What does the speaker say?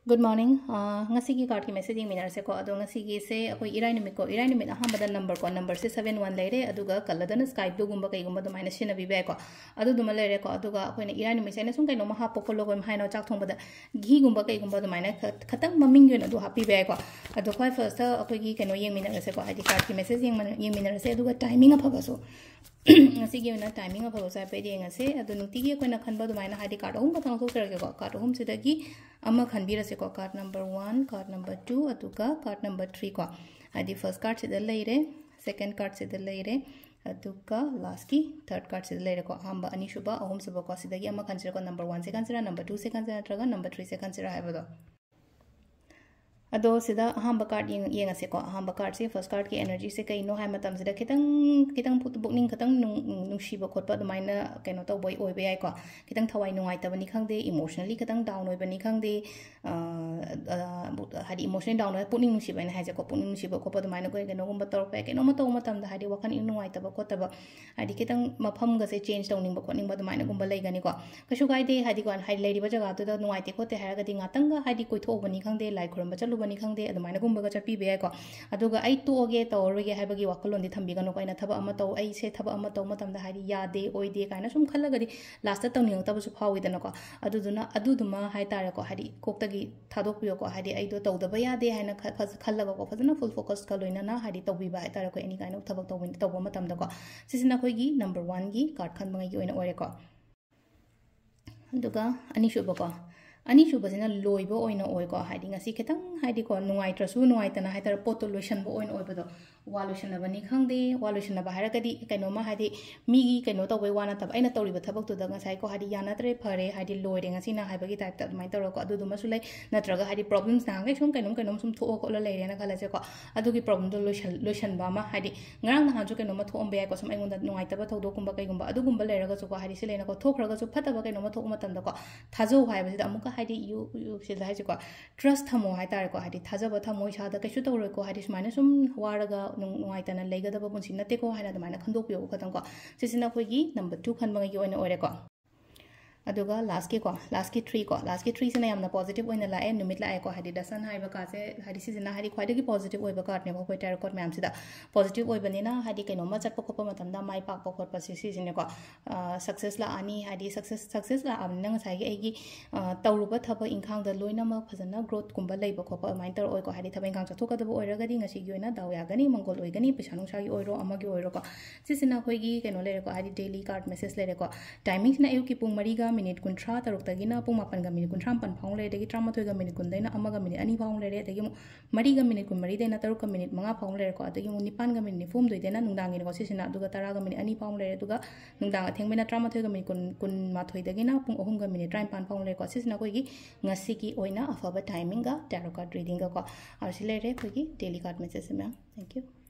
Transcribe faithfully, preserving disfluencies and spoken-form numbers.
Good morning. ꯑꯥ, ꯉꯁꯤꯒꯤ cardꯀꯤ message ꯌꯦꯡꯃꯤꯟꯅꯔꯁꯦꯀꯣ꯫ ꯑꯗꯣ ꯉꯁꯤꯒꯤꯁꯦ ꯑꯩꯈꯣꯏ ꯏꯔꯥꯏ ꯅꯨꯃꯤꯠꯀꯣ, ꯏꯔꯥꯏ ꯅꯨꯃꯤꯠ ꯑꯍꯥꯟꯕꯗ number ꯀꯣ, numberꯁꯦ seven one ꯂꯩꯔꯦ, ꯑꯗꯨꯒ colorꯗꯅ sky blueꯒꯨꯝꯕ ꯀꯩꯒꯨꯝꯕ ꯑꯗꯨꯃꯥꯏꯅ ꯁꯤꯖꯤꯟꯅꯕꯤꯕ ꯌꯥꯏꯀꯣ꯫ ꯑꯗꯨꯗꯨꯃ ꯂꯩꯔꯦꯀꯣ꯫ ꯑꯗꯨꯒ ꯑꯩꯈꯣꯏꯅ ꯏꯔꯥꯏ ꯅꯨꯃꯤꯠꯁꯦ ꯑꯩꯅ ꯁꯨꯝ ꯀꯩꯅꯣꯝꯃ ꯍꯥꯞꯄ ꯈꯣꯠꯂꯣ, ꯀꯩꯅꯣꯝ ꯍꯥꯏꯅꯣ, ꯆꯥꯛ ꯊꯣꯡꯕꯗ ꯘꯤꯒꯨꯝꯕ ꯀꯩꯒꯨꯝꯕ ꯑꯗꯨꯃꯥꯏꯅ ꯈ-, ꯈꯇꯪ ꯃꯃꯤꯡꯒꯤ ꯑꯣꯏꯅ ꯑꯗꯨ ꯍꯥꯞꯄꯤꯕ ꯌꯥꯏꯀꯣ꯫ ꯑꯗꯣ ꯈ꯭ꯋꯥꯏ firstꯇ ꯑꯩꯈꯣꯏꯒꯤ ꯀꯩꯅꯣ ꯌꯦꯡꯃꯤꯟꯅꯔꯁꯦꯀꯣ, ꯍꯥꯏꯗꯤ cardꯀꯤ message ꯌꯦꯡꯃꯤꯟꯅ-, ꯌꯦꯡꯃꯤꯟꯅꯔꯁꯦ, ꯑꯗꯨꯒ timing ꯑꯐꯕꯁꯨ ꯉꯁꯤꯒꯤ ꯑꯣꯏꯅ timing ꯑꯐꯕꯁꯨ ꯍꯥꯏꯐꯦꯠ ꯌꯦꯡꯉꯁꯦ꯫ ꯑꯗꯣ ꯅꯨꯡꯇꯤꯒꯤ ꯑꯩꯈꯣꯏꯅ ꯈꯟꯕ ꯑꯗꯨꯃꯥꯏꯅ ꯍꯥꯏꯗꯤ card ꯑꯍꯨꯝ ꯈꯛꯇꯪ ꯂꯧꯊꯣꯛꯆꯔꯒꯦꯀꯣ꯫ Card ꯑꯍꯨꯝꯁꯤꯗꯒꯤ ꯑꯃ ꯈꯟꯕꯤꯔꯁꯦꯀꯣ꯫ Card number one, card number two, ꯑꯗꯨꯒ card number three ꯀꯣ꯫ ꯍꯥꯏꯗꯤ first cardꯁꯤꯗ ꯂꯩꯔꯦ, second cardꯁꯤꯗ ꯂꯩꯔꯦ, ꯑꯗꯨꯒ lastꯀꯤ third cardꯁꯤꯗ ꯂꯩꯔꯦꯀꯣ꯫ ꯑꯍꯥꯟꯕ, ꯑꯅꯤꯁꯨꯕ, ꯑꯍꯨꯝꯁꯨꯕꯀꯣ꯫ ꯁꯤꯗꯒꯤ ꯑꯃ ꯈꯟꯁꯤꯔꯀꯣ, number oneꯁꯦ ꯈꯟꯁꯤꯔꯥ, number twoꯁꯦ ꯈꯟꯁꯤꯔꯥ, ꯅꯠꯇ꯭ꯔꯒ number threeꯁꯦ ꯈꯟꯁꯤꯔꯥ ꯍꯥꯏꯕꯗꯣ꯫ ꯑꯗꯣ ꯁꯤꯗ ꯑꯍꯥꯟꯕ card ꯌꯦꯡ-, ꯌꯦꯡꯉꯁꯦꯀꯣ꯫ ꯑꯍꯥꯟꯕ cardꯁꯦ, first cardꯀꯤ energyꯁꯦ ꯀꯩꯅꯣ ꯍꯥꯏ ꯃꯇꯝꯁꯤꯗ ꯈꯤꯇꯪ, ꯈꯤꯇꯪ ꯄꯨꯛ-, ꯄꯨꯛꯅꯤꯡ ꯈꯤꯇꯪ ꯅꯨꯡ-, ꯅꯨꯡꯁꯤꯕ ꯈꯣꯠꯄ ꯑꯗꯨꯃꯥꯏꯅ ꯀꯩꯅꯣ ꯇꯧꯕ ꯑꯣꯏꯕ ꯌꯥꯏꯀꯣ꯫ ꯈꯤꯇꯪ ꯊꯋꯥꯏ ꯅꯨꯡꯉꯥꯏꯇꯕꯅꯤ ꯈꯪꯗꯦ, emotionally ꯈꯤꯇꯪ down ꯑꯣꯏꯕꯅꯤ ꯈꯪꯗꯦ, ꯑ, ꯑ, ꯍꯥꯏꯗꯤ emotionally down ꯑꯣꯏ, ꯄꯨꯛꯅꯤꯡ ꯅꯨꯡꯁꯤꯕ ꯍꯥꯏꯅ ꯍꯥꯏꯁꯦꯀꯣ꯫ ꯄꯨꯛꯅꯤꯡ ꯅꯨꯡꯁꯤꯕ ꯈꯣꯠꯄ ꯑꯗꯨꯃꯥꯏꯅ ꯑꯩꯈꯣꯏ ꯀꯩꯅꯣꯒꯨꯝꯕ ꯇꯧꯔꯛꯄ ꯌꯥꯏ꯫ ꯀꯩꯅꯣꯝꯃ ꯇꯧꯕ ꯃꯇꯝꯗ ꯍꯥꯏꯗꯤ ꯋꯥꯈꯜ ꯏꯅꯨꯡ ꯅꯨꯡꯉꯥꯏꯇꯕ ꯈꯣꯠꯇꯕ, ꯍꯥꯏꯗꯤ ꯈꯤꯇꯪ ꯃꯐꯝꯒꯁꯦ change ꯇꯧꯅꯤꯡꯕ ꯈꯣꯠꯅꯤꯡꯕ ꯑꯗꯨꯃꯥꯏꯅꯒꯨꯝꯕ ꯂꯩꯒꯅꯤꯀꯣ꯫ ꯀꯩꯁꯨ ꯀꯥꯏꯗꯦ, ꯍꯥꯏꯗꯤꯀꯣ, ꯍꯥꯏꯗꯤ ꯂꯩꯔꯤꯕ ꯖꯒꯥꯗꯨꯗ ꯅꯨꯡꯉꯥꯏꯇꯦ ꯈꯣꯠꯇꯦ ꯍꯥꯏꯔꯒꯗꯤ ꯉꯥꯛꯇꯪꯒ ꯍꯥꯏꯗꯤ ꯀꯣꯏꯊꯣꯛꯎꯕꯅꯤ ꯈꯪꯗꯦ, ꯂꯥꯏ ꯈꯨꯔꯨꯝꯕ ꯆꯠꯂꯨꯕꯅꯤ ꯈꯪꯗꯦ, ꯑꯗꯨꯃꯥꯏꯅꯒꯨꯝꯕꯒ ꯆꯠꯄꯤꯕ ꯌꯥꯏꯀꯣ꯫ ꯑꯗꯨꯒ ꯑꯩ ꯇꯣꯛꯑꯒꯦ, ꯇꯧꯔꯔꯣꯏꯒꯦ ꯍꯥꯏꯕꯒꯤ ꯋꯥꯈꯜꯂꯣꯟꯗꯤ ꯊꯝꯕꯤꯒꯅꯨꯀꯣ꯫ ꯑꯩꯅ ꯊꯕꯛ ꯑꯃ ꯇꯧ, ꯑꯩꯁꯦ ꯊꯕꯛ ꯑꯃ ꯇꯧꯕ ꯃꯇꯝꯗ ꯍꯥꯏꯗꯤ ꯌꯥꯗꯦ, ꯑꯣꯏꯗꯦ ꯀꯥꯏꯅ ꯁꯨꯝ ꯈꯜꯂꯒꯗꯤ lastꯇ ꯇꯧꯅꯤꯡꯉꯛꯇꯕꯁꯨ ꯐꯥꯎꯋꯤꯗꯅꯀꯣ꯫ ꯑꯗꯨꯗꯨꯅ ꯑꯗꯨꯗꯨꯃ ꯍꯥꯏꯇꯥꯔꯦꯀꯣ, ꯍꯥꯏꯗꯤ ꯀꯣꯛꯇꯒꯤ ꯊꯥꯗꯣꯛꯄꯤꯌꯣꯀꯣ꯫ ꯍꯥꯏꯗꯤ ꯑꯩꯗꯣ ꯇꯧꯗꯕ ꯌꯥꯗꯦ ꯍꯥꯏꯅ ꯈ-, ꯐꯖ-, ꯈꯜꯂꯒꯀꯣ, ꯐꯖꯅ full focusꯀ ꯂꯣꯏꯅꯅ ꯍꯥꯏꯗꯤ ꯇꯧꯕꯤꯕ ꯍꯥꯏꯇꯥꯔꯦꯀꯣ, any kind of ꯊꯕꯛ ꯇꯧꯕ, ꯇꯧꯕ ꯃꯇꯝꯗꯀꯣ꯫ ꯁꯤꯁꯤꯅ ꯑꯩꯈꯣꯏꯒꯤ number oneꯒꯤ card ꯈꯟꯕꯉꯩꯒꯤ ꯑꯣꯏꯅ ꯑꯣꯏꯔꯦꯀꯣ꯫ ꯑꯗꯨꯒ ꯑꯅꯤꯁꯨꯕꯀꯣ, ꯑꯅꯤꯁꯨꯕꯁꯤꯅ ꯂꯣꯏꯕ ꯑꯣꯏꯅ ꯑꯣꯏꯀꯣ꯫ ꯍꯥꯏꯗꯤ ꯉꯁꯤ ꯈꯤꯇꯪ ꯍꯥꯏꯗꯤꯀꯣ, ꯅꯨꯡꯉꯥꯏꯇ꯭ꯔꯁꯨ ꯅꯨꯡꯉꯥꯏꯇꯅ ꯍꯥꯏꯇꯥꯔꯦ, ꯄꯣꯠꯇꯣ ꯂꯣꯏꯁꯟꯕ ꯑꯣꯏꯅ ꯑꯣꯏꯕꯗꯣ, ꯋꯥ ꯂꯣꯏꯁꯟꯅꯕꯅꯤ ꯈꯪꯗꯦ꯫ ꯋꯥ ꯂꯣꯏꯁꯟꯅꯕ ꯍꯥꯏꯔꯒꯗꯤ ꯀꯩꯅꯣꯝꯃ ꯍꯥꯏꯗꯤ ꯃꯤꯒꯤ ꯀꯩꯅꯣ ꯇꯧꯕꯩ ꯋꯥ ꯅꯠꯇꯕ, ꯑꯩꯅ ꯇꯧꯔꯤꯕ ꯊꯕꯛꯇꯨꯗ ꯉꯁꯥꯏꯀꯣ, ꯍꯥꯏꯗꯤ ꯌꯥꯅꯗ꯭ꯔꯦ, ꯐꯔꯦ, ꯍꯥꯏꯗꯤ ꯂꯣꯏꯔꯦ ꯉꯁꯤꯅ ꯍꯥꯏꯕꯒꯤ typeꯇ ꯑꯗꯨꯃꯥꯏꯅ ꯇꯧꯔꯒꯀꯣ, ꯑꯗꯨꯗꯨꯃꯁꯨ ꯂꯩ꯫ ꯅꯠꯇ꯭ꯔꯒ ꯍꯥꯏꯗꯤ problems ꯅꯍꯥꯟꯈꯩ ꯁꯨꯝ ꯀꯩꯅꯣꯝ ꯀꯩꯅꯣꯝ ꯁꯨꯝ ꯊꯣꯛꯑ ꯈꯣꯠꯂ ꯂꯩꯔꯦꯅ ꯈꯜꯂꯁꯦꯀꯣ, ꯑꯗꯨꯒꯤ problemꯗꯣ ꯂꯣꯏꯁꯟ-, ꯂꯣꯏꯁꯟꯕ ꯑꯃ, ꯍꯥꯏꯗꯤ ꯉꯔꯥꯡ ꯅꯍꯥꯟꯁꯨ ꯀꯩꯅꯣꯝꯃ ꯊꯣꯛꯑꯝꯕ ꯌꯥꯏꯀꯣ, ꯁꯨꯝ ꯑꯩꯉꯣꯟꯗ ꯅꯨꯡꯉꯥꯏꯇꯕ ꯊꯧꯗꯣꯛꯀꯨꯝꯕ ꯀꯩꯒꯨꯝꯕ ꯑꯗꯨꯒꯨꯝꯕ ꯂꯩꯔꯒꯁꯨꯀꯣ, ꯍꯥꯏꯗꯤ ꯁꯤ ꯂꯩꯅꯀꯣ, ꯊꯣꯛꯈ꯭ꯔꯒꯁꯨ ꯐꯠꯇꯕ ꯀꯩꯅꯣꯝꯃ ꯊꯣꯛꯄ ꯃꯇꯝꯗꯀꯣ, ꯊꯥꯖꯧ ꯍꯥꯏꯕꯁꯤꯗ ꯑꯃꯨꯛꯀ ꯍꯥꯏꯗꯤ you, you ꯁꯤꯗ ꯍꯥꯏꯁꯦꯀꯣ, trust ꯊꯝꯃꯣ ꯍꯥꯏꯇꯥꯔꯦꯀꯣ꯫ ꯍꯥꯏꯗꯤ ꯊꯥꯖꯕ ꯊꯝꯃꯣ, ꯏꯁꯥꯗ ꯀꯩꯁꯨ ꯇꯧꯔꯣꯏꯀꯣ, ꯍꯥꯏꯗꯤ ꯁꯨꯃꯥꯏꯅ ꯁꯨꯝ ꯋꯥꯔꯒ ꯅꯨꯡ-, ꯅꯨꯡꯉꯥꯏꯇꯅ ꯂꯩꯒꯗꯕ ꯄꯨꯟꯁꯤ ꯅꯠꯇꯦꯀꯣ ꯍꯥꯏꯅ ꯑꯗꯨꯃꯥꯏꯅ ꯈꯟꯗꯣꯛꯄꯤꯌꯣ ꯈꯇꯪꯀꯣ꯫ ꯁꯤꯁꯤꯅ ꯑꯩꯈꯣꯏꯒꯤ number two ꯈꯟꯕꯉꯩꯒꯤ ꯑꯣꯏꯅ ꯑꯣꯏꯔꯦꯀꯣ꯫ ꯑꯗꯨꯒ ꯂꯥꯁꯀꯤꯀꯣ, ꯂꯥꯁꯀꯤ ꯊ꯭ꯔꯤ ꯀꯣ, ꯂꯥꯁꯀꯤ ꯊ꯭ꯔꯤꯁꯤꯅ ꯌꯥꯝꯅ ꯄꯣꯖꯤꯇꯤꯚ ꯑꯣꯏꯅ ꯂꯥꯛꯑꯦ, ꯅꯨꯃꯤꯠ ꯂꯥꯛꯑꯦꯀꯣ꯫ ꯍꯥꯏꯗꯤ ꯗ ꯁꯟ ꯍꯥꯏꯕ ꯀꯥꯁꯦ, ꯍꯥꯏꯗꯤ ꯁꯤꯁꯤꯅ ꯍꯥꯏꯗꯤ ꯈ꯭ꯋꯥꯏꯗꯒꯤ ꯄꯣꯖꯤꯇꯤꯚ ꯑꯣꯏꯕ ꯀꯥꯔꯠꯅꯦꯕ ꯑꯩꯈꯣꯏ ꯇꯦꯔꯣ ꯀꯥꯔꯠ ꯃꯌꯥꯝꯁꯤꯗ꯫ ꯄꯣꯖꯤꯇꯤꯚ ꯑꯣꯏꯕꯅꯤꯅ ꯍꯥꯏꯗꯤ ꯀꯩꯅꯣꯝꯃ ꯆꯠꯄ ꯈꯣꯠꯄ ꯃꯇꯝꯗ ꯃꯥꯏ ꯄꯥꯛꯄ ꯈꯣꯠꯄꯁꯦ ꯁꯤꯁꯤꯅꯦꯀꯣ꯫ ꯁꯛꯁꯦꯁ ꯂꯥꯛꯑꯅꯤ, ꯍꯥꯏꯗꯤ ꯁꯛꯁꯦꯁ, ꯁꯛꯁꯦꯁ ꯂꯥꯛꯑꯕꯅꯤꯅ ꯉꯁꯥꯏꯒꯤ ꯑꯩꯒꯤ ꯇꯧꯔꯨꯕ ꯊꯕꯛ ꯏꯪꯈꯥꯡꯗ ꯂꯣꯏꯅꯃꯛ ꯐꯖꯅ ꯒ꯭ꯔꯣꯠꯀꯨꯝꯕ ꯂꯩꯕ ꯈꯣꯠꯄ ꯑꯗꯨꯃꯥꯏꯅ ꯇꯧꯔꯛꯑꯣꯏꯀꯣ꯫ ꯍꯥꯏꯗꯤ ꯊꯕꯛ ꯏꯪꯈꯥꯡ ꯆꯠꯊꯣꯛꯀꯗꯕ ꯑꯣꯏꯔꯒꯗꯤ ꯉꯁꯤꯒꯤ ꯑꯣꯏꯅ ꯗꯥꯎ ꯌꯥꯒꯅꯤ, ꯃꯪꯒꯣꯜ ꯑꯣꯏꯒꯅꯤ, ꯄꯩꯁꯥ ꯅꯨꯡꯁꯥꯒꯤ ꯑꯣꯏꯔꯣ ꯑꯃꯒꯤ ꯑꯣꯏꯔꯣꯀꯣ꯫ ꯁꯤꯁꯤꯅ ꯑꯩꯈꯣꯏꯒꯤ ꯀꯩꯅꯣ ꯂꯩꯔꯦꯀꯣ, ꯍꯥꯏꯗꯤ ꯗꯦꯂꯤ ꯀꯥꯔꯠ ꯃꯦꯁꯦꯖ ꯂꯩꯔꯦꯀꯣ꯫ ꯇꯥꯏꯃꯤꯡꯁꯤꯅ ꯑꯌꯨꯛꯀꯤ ꯄꯨꯡ ꯃꯔꯤꯒ ꯃꯤꯅꯤꯠ ꯀꯨꯟꯊ꯭ꯔꯥ ꯇꯔꯨꯛꯇꯒꯤꯅ ꯄꯨꯡ ꯃꯥꯄꯟꯒ ꯃꯤꯅꯤꯠ ꯀꯨꯟꯊ꯭ꯔꯥ ꯃꯥꯄꯟ ꯐꯥꯎ ꯂꯩꯔꯦ, ꯑꯗꯒꯤ ꯇꯔꯥꯃꯥꯊꯣꯏꯒ ꯃꯤꯅꯤꯠ ꯀꯨꯟꯗꯩꯅ ꯑꯃꯒ ꯃꯤꯅꯤꯠ ꯑꯅꯤ ꯐꯥꯎ ꯂꯩꯔꯦ, ꯑꯗꯒꯤ ꯑꯃꯨꯛ ꯃꯔꯤꯒ ꯃꯤꯅꯤꯠ ꯀꯨꯟꯃꯔꯤꯗꯩꯅ ꯇꯔꯨꯛꯀ ꯃꯤꯅꯤꯠ ꯃꯉꯥ ꯐꯥꯎ ꯂꯩꯔꯦꯀꯣ꯫ ꯑꯗꯒꯤ ꯑꯃꯨꯛ ꯅꯤꯄꯥꯟꯒ ꯃꯤꯅꯤꯠ ꯅꯤꯐꯨꯍꯨꯝꯗꯣꯏꯗꯩꯅ ꯅꯨꯡꯗꯥꯡꯒꯤꯅꯤꯀꯣ꯫ ꯁꯤꯁꯤꯅ ꯑꯗꯨꯒ ꯇꯔꯥꯒ ꯃꯤꯅꯤꯠ ꯑꯅꯤ ꯐꯥꯎ ꯂꯩꯔꯦ, ꯑꯗꯨꯒ ꯅꯨꯡꯗꯥꯡ ꯑꯊꯦꯡꯕꯅ ꯇꯔꯥꯃꯥꯊꯣꯏꯒ ꯃꯤꯅꯤꯠ ꯀꯨꯟ, ꯀꯨꯟꯃꯥꯊꯣꯏꯗꯒꯤꯅ ꯄꯨꯡ ꯑꯍꯨꯝꯒ ꯃꯤꯅꯤꯠ ꯇꯔꯥꯅꯤꯄꯥꯟ ꯐꯥꯎ ꯂꯩꯔꯦꯀꯣ꯫ ꯁꯤꯁꯤꯅ ꯑꯩꯈꯣꯏꯒꯤ ꯉꯁꯤꯒꯤ ꯑꯣꯏꯅ ꯑꯐꯕ ꯇꯥꯏꯃꯤꯡꯒ ꯇꯦꯔꯣ ꯀꯥꯔꯠ ꯔꯤꯗꯤꯡꯒꯀꯣ꯫ ꯑꯁꯤ ꯂꯩꯔꯦ ꯑꯩꯈꯣꯏꯒꯤ ꯗꯦꯂꯤ ꯀꯥꯔꯠ ꯃꯦꯁꯦꯖꯁꯦ ꯃꯌꯥꯝ꯫ Thank you꯫